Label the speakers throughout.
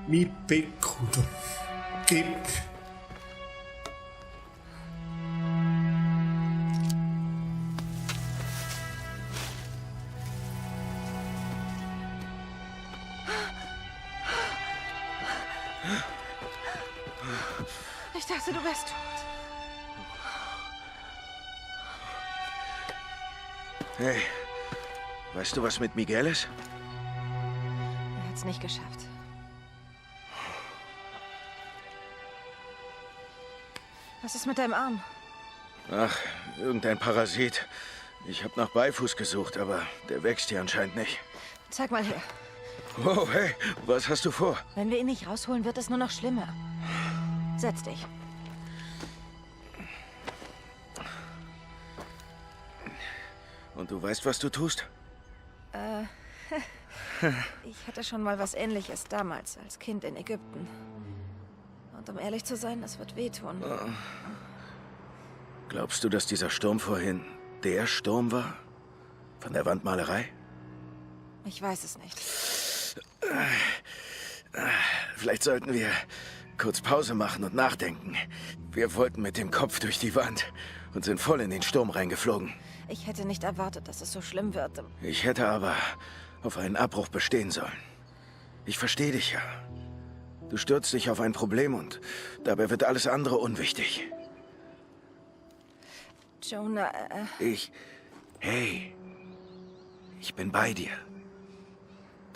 Speaker 1: Mi piccolo. Gib.
Speaker 2: Ich dachte, du wärst tot.
Speaker 3: Hey, weißt du, was mit Miguel ist?
Speaker 2: Er hat's nicht geschafft. Was ist mit deinem Arm?
Speaker 3: Ach, irgendein Parasit. Ich habe nach Beifuß gesucht, aber der wächst hier anscheinend nicht.
Speaker 2: Zeig mal her.
Speaker 3: Oh, hey, was hast du vor?
Speaker 2: Wenn wir ihn nicht rausholen, wird es nur noch schlimmer. Setz dich.
Speaker 3: Und du weißt, was du tust?
Speaker 2: Ich hatte schon mal was Ähnliches damals, als Kind in Ägypten. Und um ehrlich zu sein, es wird wehtun.
Speaker 3: Glaubst du, dass dieser Sturm vorhin der Sturm war? Von der Wandmalerei?
Speaker 2: Ich weiß es nicht.
Speaker 3: Vielleicht sollten wir kurz Pause machen und nachdenken. Wir wollten mit dem Kopf durch die Wand und sind voll in den Sturm reingeflogen.
Speaker 2: Ich hätte nicht erwartet, dass es so schlimm wird.
Speaker 3: Ich hätte aber auf einen Abbruch bestehen sollen. Ich verstehe dich ja. Du stürzt dich auf ein Problem und dabei wird alles andere unwichtig.
Speaker 2: Jonah,
Speaker 3: Hey, ich bin bei dir.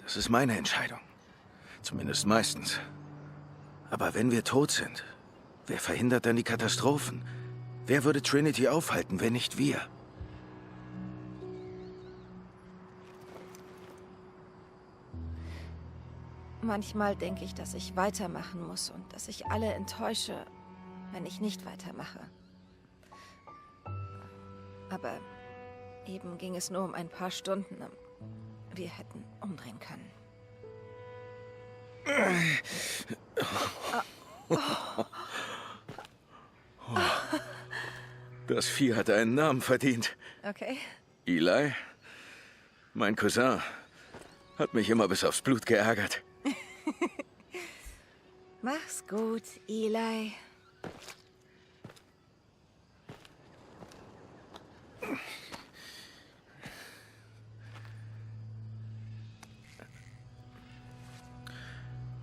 Speaker 3: Das ist meine Entscheidung. Zumindest meistens. Aber wenn wir tot sind, wer verhindert dann die Katastrophen? Wer würde Trinity aufhalten, wenn nicht wir?
Speaker 2: manchmal denke ich, dass ich weitermachen muss und dass ich alle enttäusche, wenn ich nicht weitermache. Aber eben ging es nur um ein paar Stunden. Wir hätten umdrehen können.
Speaker 3: Das Vieh hat einen Namen verdient.
Speaker 2: Okay.
Speaker 3: Eli, mein Cousin, hat mich immer bis aufs Blut geärgert.
Speaker 2: Mach's gut, Eli.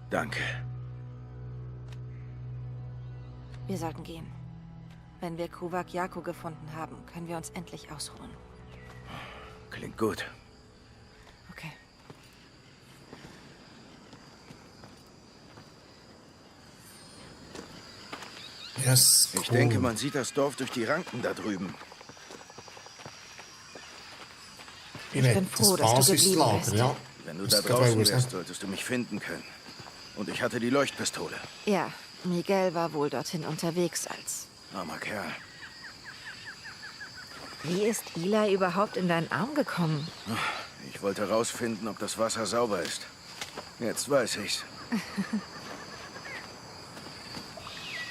Speaker 3: Danke.
Speaker 2: Wir sollten gehen. Wenn wir Kuvak Yaku gefunden haben, können wir uns endlich ausruhen.
Speaker 3: Klingt gut.
Speaker 2: Okay.
Speaker 1: Yes,
Speaker 3: Ich denke, man sieht das Dorf durch die Ranken da drüben.
Speaker 1: Ich
Speaker 2: bin froh, dass du geblieben bist.
Speaker 1: Ja.
Speaker 3: Wenn du
Speaker 1: Das
Speaker 3: da
Speaker 1: geht
Speaker 3: draußen
Speaker 1: wohl,
Speaker 3: wärst, solltest du mich finden können. Und ich hatte die Leuchtpistole.
Speaker 2: Ja, Miguel war wohl dorthin unterwegs als...
Speaker 3: Armer Kerl.
Speaker 2: Wie ist Eli überhaupt in deinen Arm gekommen?
Speaker 3: Ich wollte herausfinden, ob das Wasser sauber ist. Jetzt weiß ich's.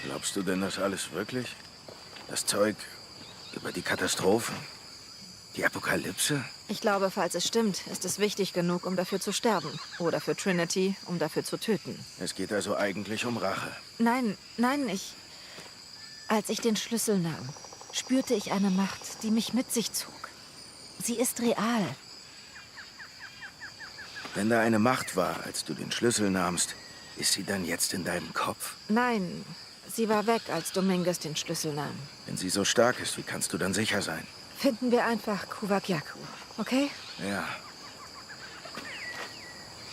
Speaker 3: Glaubst du denn das alles wirklich? Das Zeug über die Katastrophen? Die Apokalypse?
Speaker 2: Ich glaube, falls es stimmt, ist es wichtig genug, um dafür zu sterben. Oder für Trinity, um dafür zu töten.
Speaker 3: Es geht also eigentlich um Rache.
Speaker 2: Nein, Als ich den Schlüssel nahm, spürte ich eine Macht, die mich mit sich zog. Sie ist real.
Speaker 3: Wenn da eine Macht war, als du den Schlüssel nahmst, ist sie dann jetzt in deinem Kopf?
Speaker 2: Nein, sie war weg, als Dominguez den Schlüssel nahm.
Speaker 3: Wenn sie so stark ist, wie kannst du dann sicher sein?
Speaker 2: Finden wir einfach Kuvak Yaku, okay?
Speaker 3: Ja.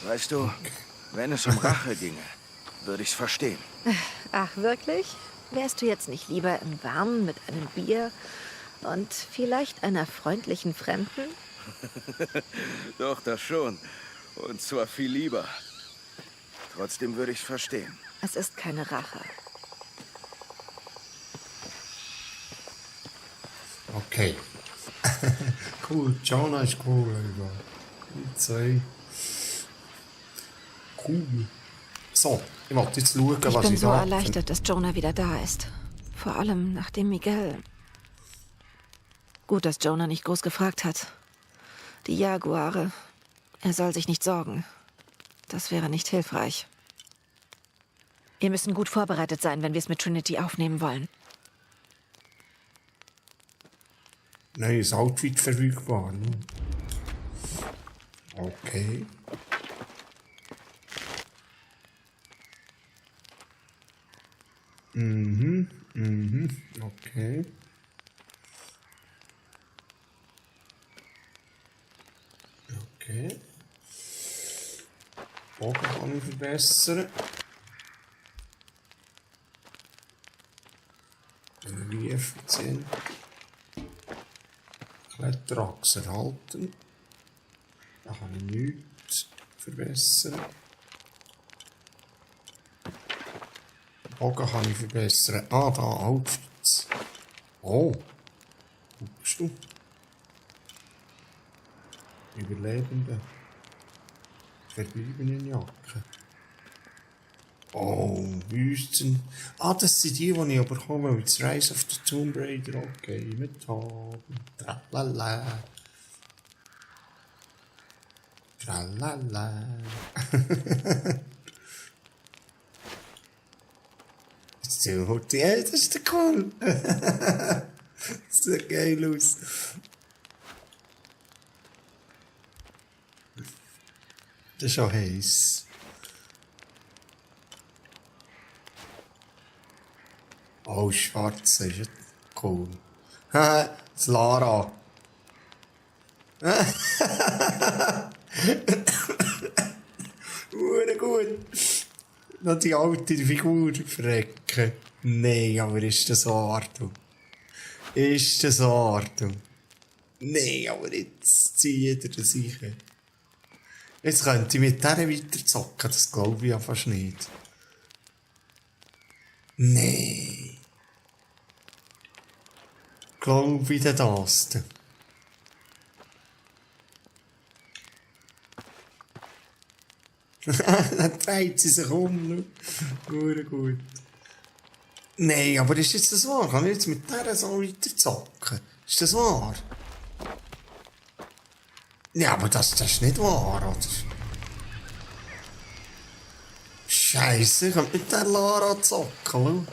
Speaker 3: Weißt du, wenn es um Rache ginge, würde ich's verstehen.
Speaker 2: Ach, wirklich? Wärst du jetzt nicht lieber im Warmen mit einem Bier und vielleicht einer freundlichen Fremden?
Speaker 3: Doch, das schon. Und zwar viel lieber. Trotzdem würde ich's verstehen.
Speaker 2: Es ist keine Rache.
Speaker 1: Okay. Cool, Jonah ist cool, Alter. Die zwei. Cool. So, ich wollte jetzt schauen,
Speaker 2: Ich
Speaker 1: was
Speaker 2: bin
Speaker 1: ich
Speaker 2: so
Speaker 1: da
Speaker 2: erleichtert, dass Jonah wieder da ist. Vor allem nachdem Miguel... Gut, dass Jonah nicht groß gefragt hat. Die Jaguare. Er soll sich nicht sorgen. Das wäre nicht hilfreich. Wir müssen gut vorbereitet sein, wenn wir es mit Trinity aufnehmen wollen.
Speaker 1: Neues Outfit verfügbar. Ne? Okay. Okay. Okay. Bogen kann ich verbessern. Energieeffizient. Kletterachse erhalten. Da kann ich nichts verbessern. Bogen kann ich verbessern. Ah, da, Outfits. Oh. Guckst du? Überlebende. Verbliebene Jacke. Oh, Wüsten. Ah, das sind die ich bekomme mit Rise of the Tomb Raider. Okay, mit haben. Tralala. Tralala. Das ist heute. Ja, das ist der cool. Das sieht geil aus. Das ist auch heiß. Oh, schwarz ist ja cool. Haha, das Lara. Gut. Noch die alte Figur verrecken. Nein, aber ist das wahr, du? Ist das wahr, du? Nein, aber jetzt zieht er das sicher. Jetzt könnte ich mit der weiter zocken, das glaube ich ja fast nicht. Nee. Glaube ich denn das? Dann dreht sie sich um. Gut. Nein, aber ist jetzt das wahr? Kann ich jetzt mit der so weiter zocken? Ist das wahr? Ja, aber das ist nicht wahr, oder? Scheiße, ich kann mit der Lara zocken.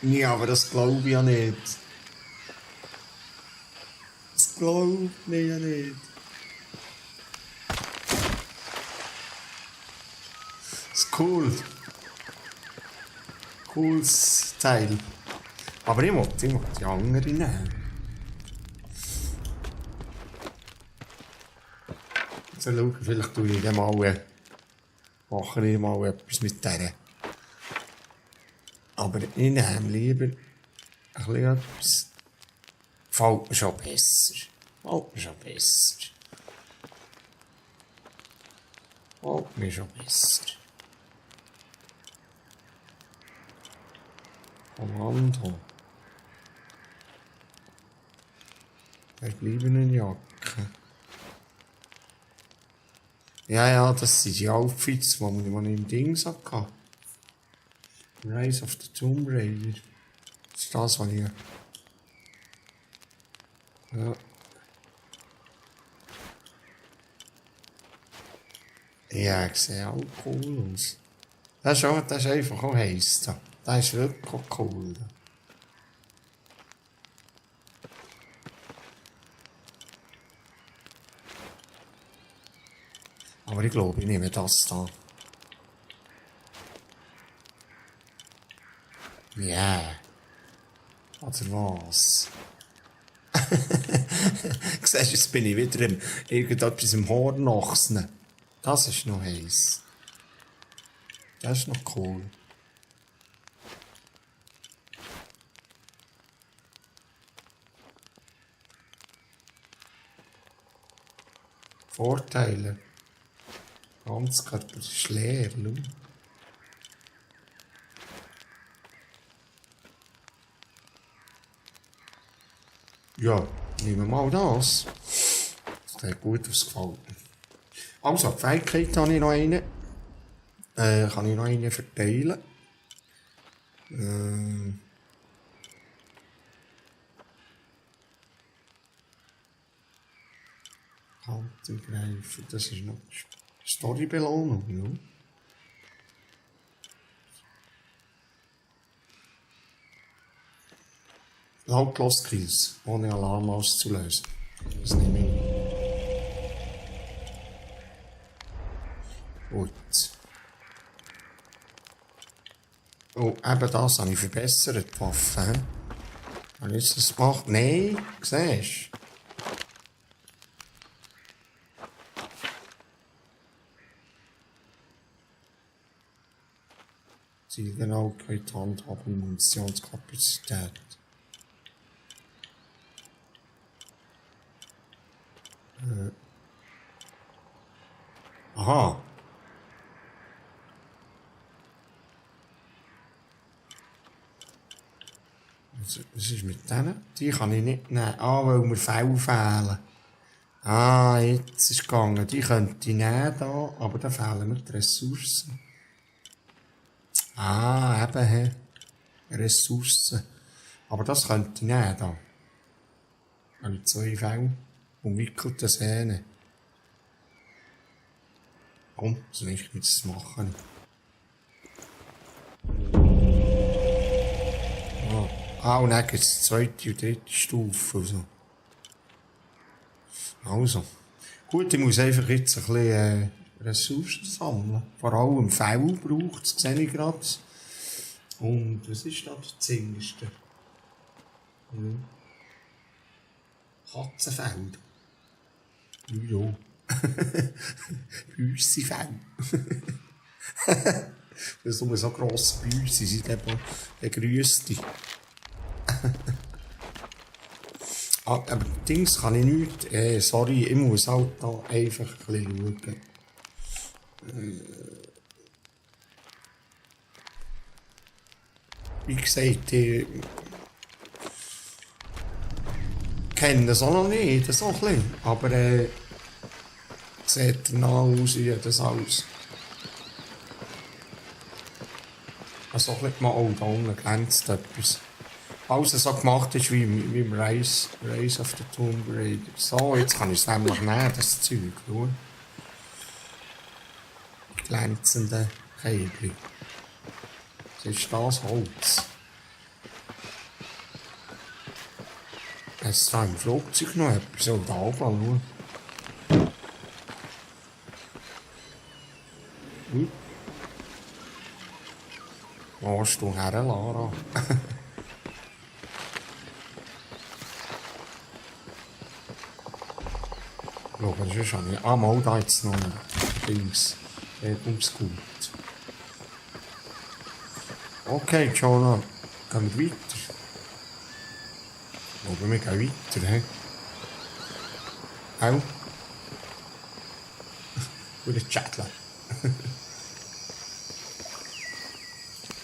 Speaker 1: Ja, aber das glaube ich ja nicht. Das glaube ich ja nicht. Das ist cool. Cooles Teil. Aber ich muss die andere nehmen. So, schau, vielleicht tue ich dann mal, mache ich mal etwas mit der. Aber ich nehme lieber ein bisschen etwas. Gefällt mir schon besser. Gefällt mir schon besser. Kommando. Verbliebene Jacke. Ja, das sind die Outfits, die man im Ding hatte. Rise of the Tomb Raider. Das ist das, was ich... Ja. Ja, ich sehe auch cool aus. Das ist einfach auch heiß da. Das ist wirklich auch cool. Da. Aber ich glaube, ich nehme das da. Ja. Yeah. Oder was? Siehst du, jetzt bin ich wieder irgendetwas im Hornochsen. Das ist noch heiß. Das ist noch cool. Vorteile. Ganzkörper ist leer, schau. Ja, nehmen wir mal das. Das hat gut ausgefallen. Also, die Fähigkeit habe ich noch eine. Kann ich noch eine verteilen. Kante greifen, das ist noch... Storybelohnung, ja. Lautlos Kills, ohne Alarm auszulösen. Das nehme ich. Gut. Oh, eben das habe ich verbessert, die Waffe. He? Habe ich jetzt das gemacht? Nein, siehst du? Zielgenauigkeit, Handhabung, Munitionskapazität. Aha. Was ist mit denen? Die kann ich nicht nehmen. Ah, weil mir Fell fehlen. Ah, jetzt ist es gegangen. Die könnte ich nehmen da, aber da fehlen mir die Ressourcen. Ah, eben, he. Ressourcen. Aber das könnte ich nehmen da. Habe ich 2 Fälle. Umwickelte Sehne. Komm, so nicht mit das machen. Ah, und dann gibt es die 2. und 3. Stufe. Also. Gut, ich muss einfach jetzt ein bisschen Ressourcen sammeln. Vor allem Fell braucht es, sehe ich gerade. Und was ist da das Zingerste? Katzenfell. Ja. Büssefell. Das sind so grosse Büsse, sind eben der grösste. Aber Dings kann ich nicht. Sorry, ich muss halt da einfach ein bisschen schauen. Wie gesagt, ich kenne das auch noch nicht, so ein bisschen. Aber sieht danach aus wie das alles. Also ein bisschen mal, oh, da unten glänzt etwas. Alles so gemacht ist wie im Rise of the Tomb Raider. So, jetzt kann ich es nämlich nehmen, das Zeug. Schau. Die glänzenden Käbel. Das ist das Holz. Jetzt da im Flugzeug noch etwas. So, da oben, schau. Wo hast du her, Lara? Schau, das ist schon nicht. Ah, mal da jetzt noch links. Ums gut. Okay, Jonah, gehen wir weiter. Aber wir gehen weiter, hä? Auch? Gute Chatler.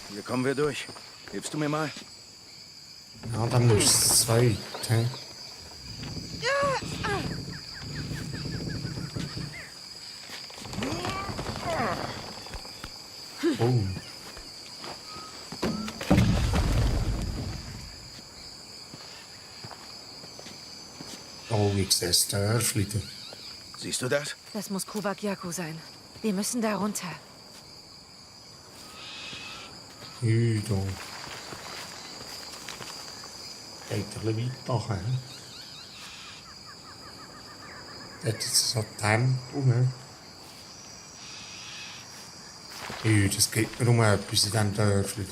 Speaker 3: Hier kommen wir durch. Hilfst du mir mal?
Speaker 1: Ja, dann muss es zweit, hä? Oh. Oh, ich sehe das Dörfli.
Speaker 3: Siehst du das?
Speaker 2: Das muss Kubak Yaku sein. Wir müssen da runter.
Speaker 1: Hüdo. Geht ein bisschen weiter, hä? Dort ist so ein Tempel, hä? Das gibt mir um etwas in diesem Dörfli.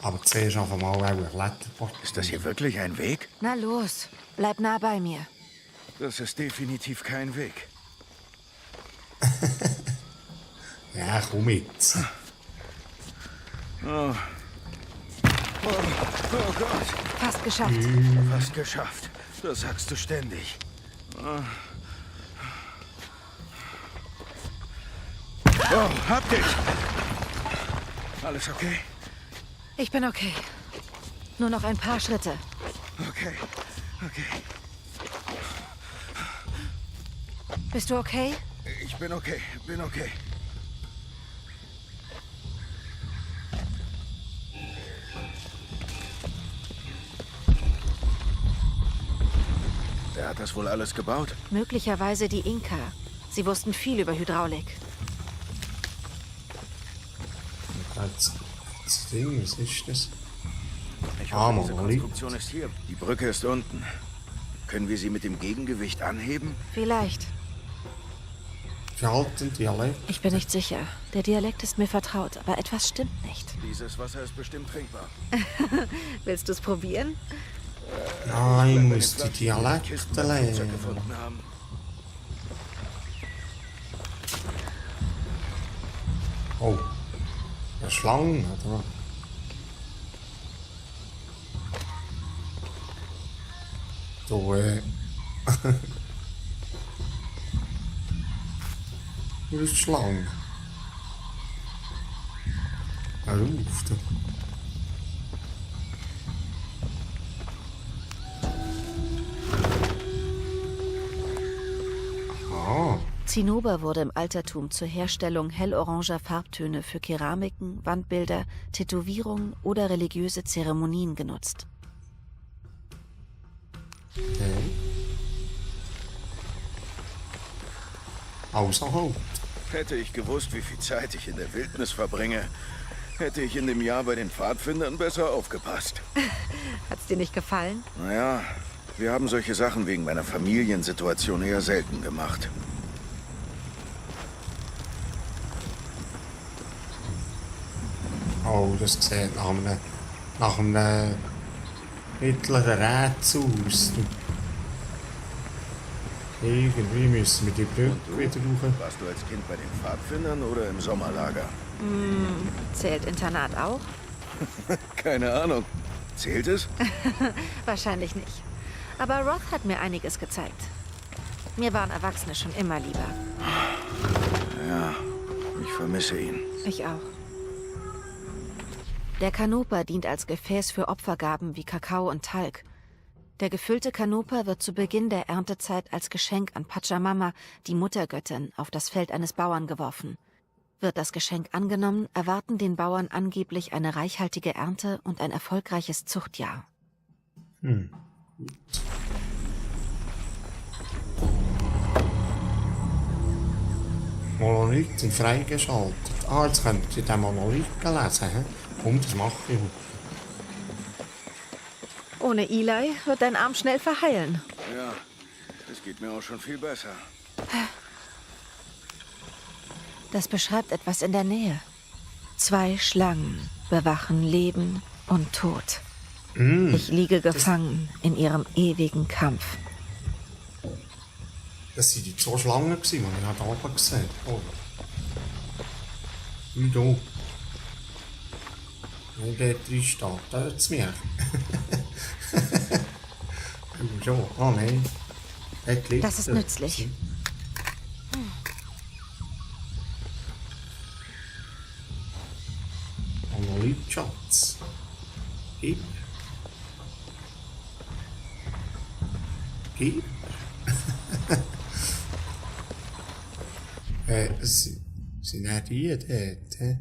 Speaker 1: Aber zuerst einfach mal ein Kletterpark.
Speaker 3: Ist das hier wirklich ein Weg?
Speaker 2: Na los, bleib nah bei mir.
Speaker 3: Das ist definitiv kein Weg.
Speaker 1: Ja, komm jetzt.
Speaker 3: Oh. Oh Gott.
Speaker 2: Fast geschafft.
Speaker 3: Fast geschafft. Das sagst du ständig. Oh, hab dich! Alles okay?
Speaker 2: Ich bin okay. Nur noch ein paar Schritte.
Speaker 3: Okay, okay.
Speaker 2: Bist du okay?
Speaker 3: Ich bin okay, bin okay. hat das wohl alles gebaut?
Speaker 2: Möglicherweise die Inka. Sie wussten viel über Hydraulik.
Speaker 1: Das Ding, was ist das?
Speaker 3: Ich hoffe, diese
Speaker 1: Monolith.
Speaker 3: Konstruktion ist hier. Die Brücke ist unten. Können wir sie mit dem Gegengewicht anheben?
Speaker 2: Vielleicht.
Speaker 1: Verhalten, Dialekt.
Speaker 2: Ich bin nicht sicher. Der Dialekt ist mir vertraut, aber etwas stimmt nicht.
Speaker 3: Dieses Wasser ist bestimmt trinkbar.
Speaker 2: Willst du es probieren?
Speaker 1: Nein, ich
Speaker 3: Wenn wir
Speaker 1: muss
Speaker 3: den
Speaker 1: die
Speaker 3: Flaschen
Speaker 1: Dialekte
Speaker 3: Kisten beim Flugzeug
Speaker 1: lernen.
Speaker 3: gefunden haben.
Speaker 1: Oh. Eine Schlange, oder? Du, Wo ist die Schlange? Hör auf, du. Ah,
Speaker 2: Zinnober wurde im Altertum zur Herstellung helloranger Farbtöne für Keramiken, Wandbilder, Tätowierungen oder religiöse Zeremonien genutzt.
Speaker 1: okay. Außer Haut.
Speaker 3: Hätte ich gewusst, wie viel Zeit ich in der Wildnis verbringe, hätte ich in dem Jahr bei den Pfadfindern besser aufgepasst.
Speaker 2: Hat's dir nicht gefallen?
Speaker 3: Naja, wir haben solche Sachen wegen meiner Familiensituation eher selten gemacht.
Speaker 1: Oh, das sieht nach einem mittleren Rätsel aus. Irgendwie müssen wir die Brücke wieder rauf.
Speaker 3: Warst du als Kind bei den Pfadfindern oder im Sommerlager?
Speaker 2: Zählt Internat auch?
Speaker 3: Keine Ahnung. Zählt es?
Speaker 2: Wahrscheinlich nicht. Aber Roth hat mir einiges gezeigt. Mir waren Erwachsene schon immer lieber.
Speaker 3: Ja, ich vermisse ihn.
Speaker 2: Ich auch. Der Kanoper dient als Gefäß für Opfergaben wie Kakao und Talg. Der gefüllte Kanoper wird zu Beginn der Erntezeit als Geschenk an Pachamama, die Muttergöttin, auf das Feld eines Bauern geworfen. Wird das Geschenk angenommen, erwarten den Bauern angeblich eine reichhaltige Ernte und ein erfolgreiches Zuchtjahr.
Speaker 1: Monolith sind freigeschaltet. Ah, jetzt könnt ihr den Monolith lesen. He? Komm, das mache ich.
Speaker 2: Ohne Eli wird dein Arm schnell verheilen.
Speaker 3: Ja, es geht mir auch schon viel besser.
Speaker 2: Das beschreibt etwas in der Nähe. 2 Schlangen bewachen Leben und Tod. Ich liege gefangen in ihrem ewigen Kampf.
Speaker 1: Das waren die 2 Schlangen, die ich da oben gesehen habe. Oh. Wie da. Wenn dort drin steht, da hört es mich. Schon. Oh nein. Dort liegt
Speaker 2: Das ist
Speaker 1: er.
Speaker 2: nützlich.
Speaker 1: Monolith-Schatz. Gib. Gib. Sind auch die dort? He?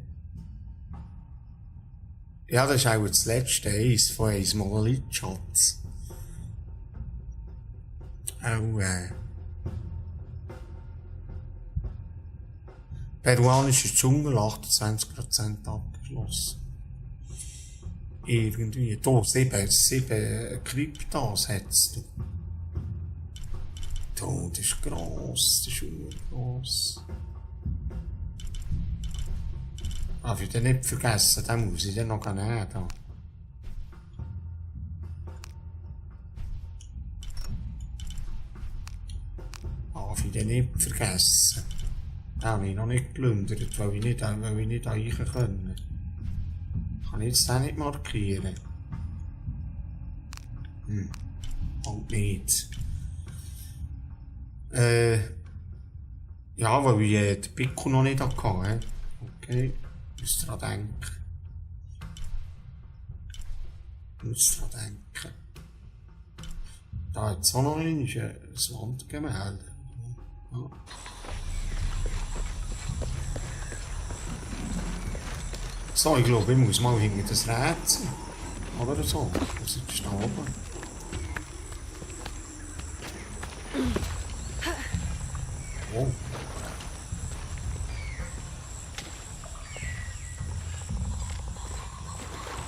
Speaker 1: Ja, das ist auch das letzte Eis von einem Monolith-Schatz. Auch, peruanischer Dschungel, 28% abgeschlossen. Irgendwie. Da, 7 Kryptas hat's. Da, das ist gross, das ist gross. Darf ich den nicht vergessen, den muss ich dann noch nehmen. Da. Darf ich den nicht vergessen. Den habe ich noch nicht geplündert, weil ich nicht rein können. Kann ich jetzt den nicht markieren? Halt nicht. Ja, weil ich den Pico noch nicht hatte. Okay, müsst ihr dran denken. Da hat es auch noch ein Wandgemälde. Ja. So, ich glaube, ich muss mal hinter das Rätsel. Oder so. Was ist da oben? Oh.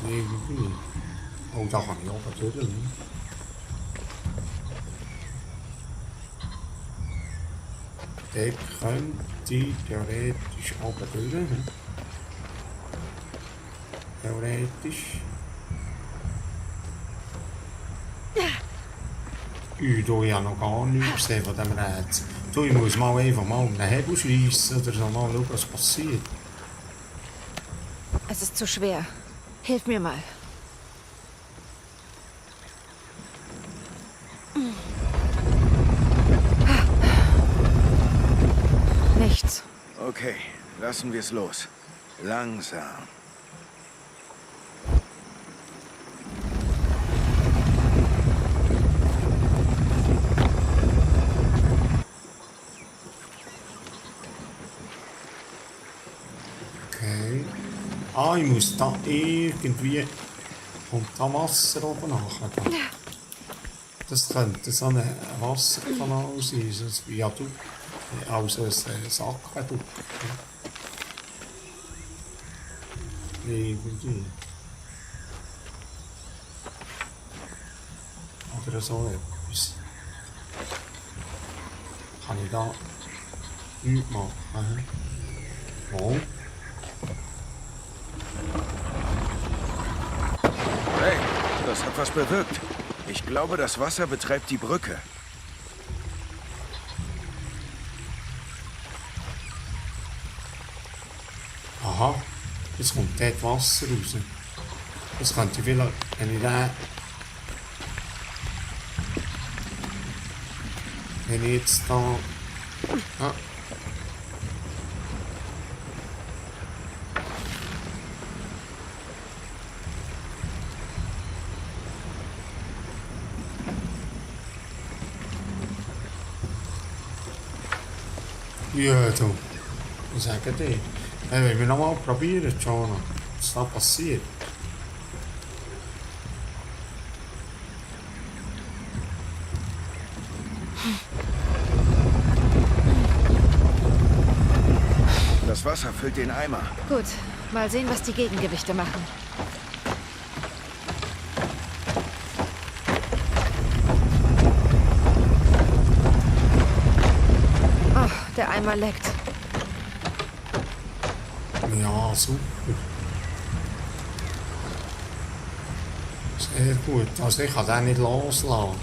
Speaker 1: Irgendwie. Oh, da kann ich auch durch. Der könnte theoretisch oben durch. Theoretisch. Du, ich habe noch gar nichts gesehen von diesem Rätsel. Du, ich muss mal einfach mal um einen Hebel schiessen oder so, mal schauen, was passiert.
Speaker 2: Es ist zu schwer. Hilf mir mal. Nichts.
Speaker 3: Okay, lassen wir es los. Langsam.
Speaker 1: Okay. Ah, ich muss da irgendwie... Kommt da Wasser oben nachher? Das könnte so ein Wasserkanal sein, so ein Viadukt. Also ein Aquädukt. Irgendwie. Oder so etwas. Kann ich da nichts machen? Oh.
Speaker 3: Hey, das hat was bewirkt. Ich glaube, das Wasser betreibt die Brücke.
Speaker 1: Aha, jetzt kommt dort Wasser raus. Das könnte vielleicht, wenn ich den... Wenn ich jetzt da... Ah. Ja, du. Was sagen die? Wenn wir nochmal probieren, Jonah, was da passiert.
Speaker 3: Das Wasser füllt den Eimer.
Speaker 2: Gut, mal sehen, was die Gegengewichte machen. Oh, der Eimer leckt.
Speaker 1: Ja, super. Sehr gut. Also ich kann den nicht loslassen.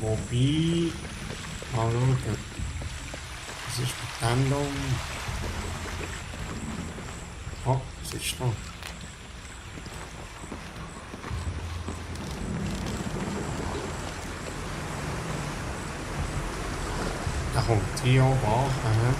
Speaker 1: Wobei... Mal schauen. Was ist mit dem da? Oh, was ist da? Da kommt hier auch an.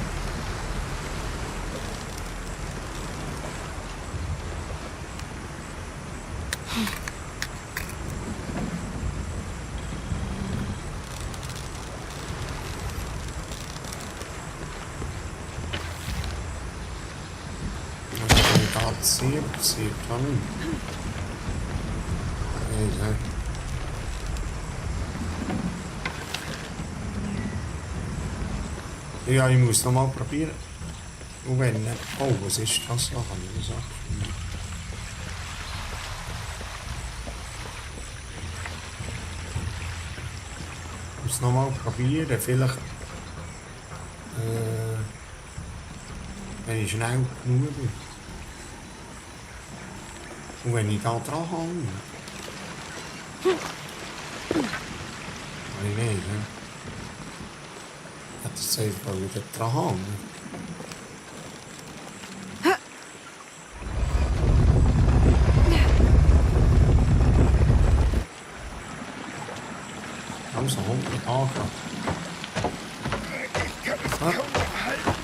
Speaker 1: Passiert dann. Ja, ich muss noch mal probieren. Und wenn... Oh, was ist das? Da kann ich das abspielen. Ich muss noch mal probieren. Vielleicht... wenn ich schnell genug bin. Und wenn ich da dran hänge. Kann ich nicht, ne? Hat das einfach wieder dran hängen. Also, kommt mit angefangen.
Speaker 3: Ich kann es kaum noch halten.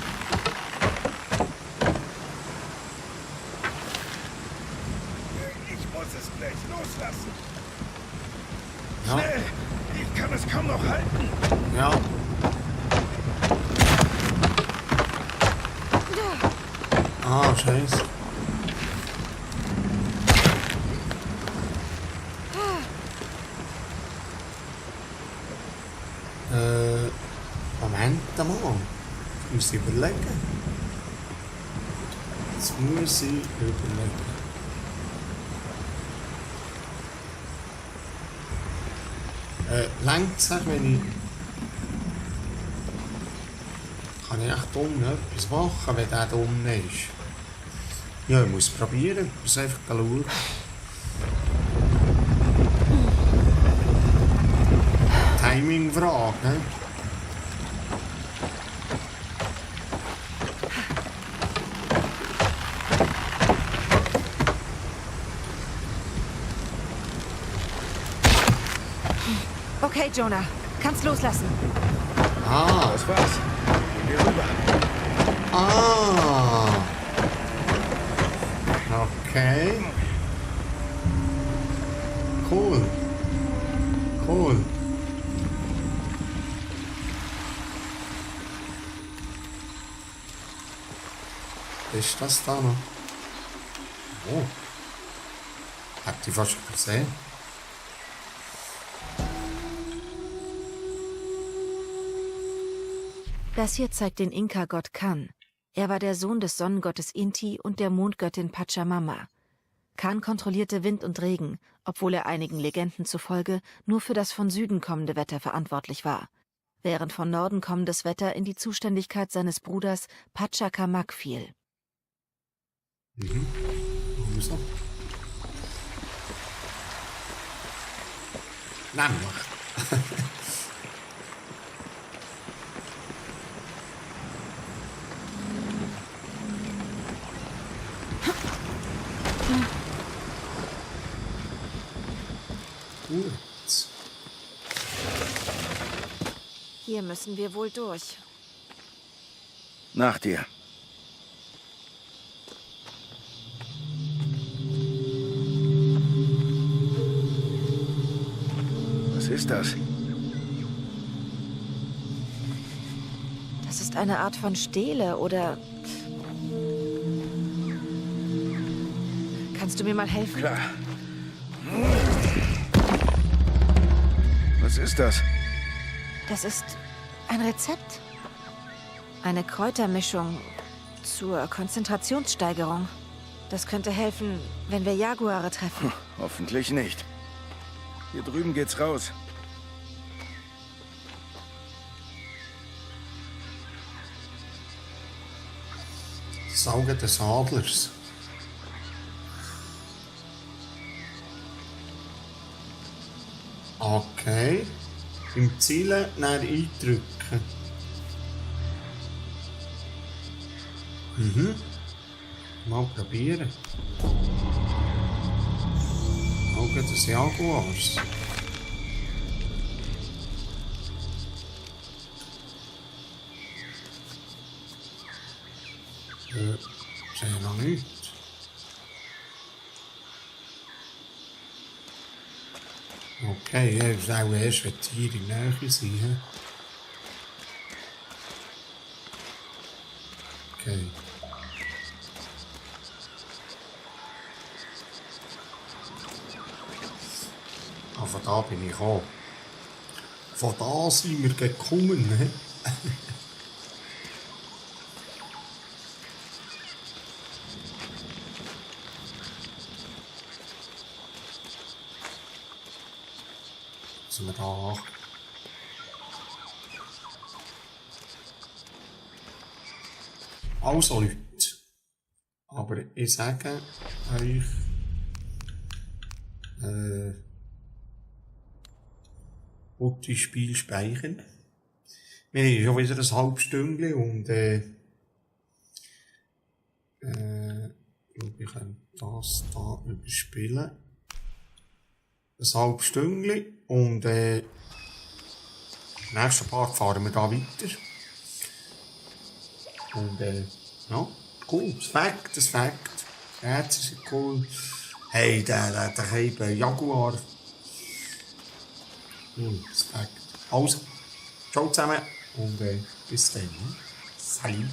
Speaker 3: Ich muss es gleich loslassen.
Speaker 1: Ja,
Speaker 3: Schnell! Ich kann es kaum noch halten.
Speaker 1: ja. Ah, scheiße. muss ich überlegen. Jetzt muss ich überlegen. Längt sich, wenn ich... Kann ich echt dumm etwas machen, wenn der dumm ist? Ja, ich muss es probieren. Ich muss einfach schauen. Timing-Frage, ne?
Speaker 2: Okay, Jonah. Kannst loslassen.
Speaker 1: Ah,
Speaker 3: Das war's. Gehen wir rüber.
Speaker 1: ah. Okay. Cool. Cool. Ist das da noch? Oh. Habt ihr fast schon gesehen?
Speaker 2: Das hier zeigt den Inka-Gott Kan. Er war der Sohn des Sonnengottes Inti und der Mondgöttin Pachamama. Kan kontrollierte Wind und Regen, obwohl er einigen Legenden zufolge nur für das von Süden kommende Wetter verantwortlich war, während von Norden kommendes Wetter in die Zuständigkeit seines Bruders Pachacamac fiel.
Speaker 1: Wieso? Nämlich. Gut.
Speaker 2: Hier müssen wir wohl durch.
Speaker 3: Nach dir. Was ist das?
Speaker 2: Das ist eine Art von Stele, oder... Kannst du mir mal helfen?
Speaker 3: Klar. Was ist das?
Speaker 2: Das ist ein Rezept. Eine Kräutermischung zur Konzentrationssteigerung. Das könnte helfen, wenn wir Jaguare treffen.
Speaker 3: Hoffentlich nicht. Hier drüben geht's raus.
Speaker 1: Das Auge des Adlers. Okay. Im Zielen nach eindrücken. Mal probieren. Auge des Jaguars. Sehe noch nicht. Okay, ja, ist auch erst, wenn Tiere in der Nähe sind. He? Okay. Ah, von da bin ich gekommen. Von da sind wir gekommen. Ne? Sind wir da? Also Leute, aber ich sage euch, gutes Spiel speichern. Wir haben schon wieder ein halbes Stündchen und ich kann das da überspielen. Ein halbes Stündchen und nächsten Part fahren wir da weiter. Und ja, cool, das Fakt. Herzen sind cool. Hey, der Käbe Jaguar. Das Fakt. Also, ciao zusammen und bis dann. Salut.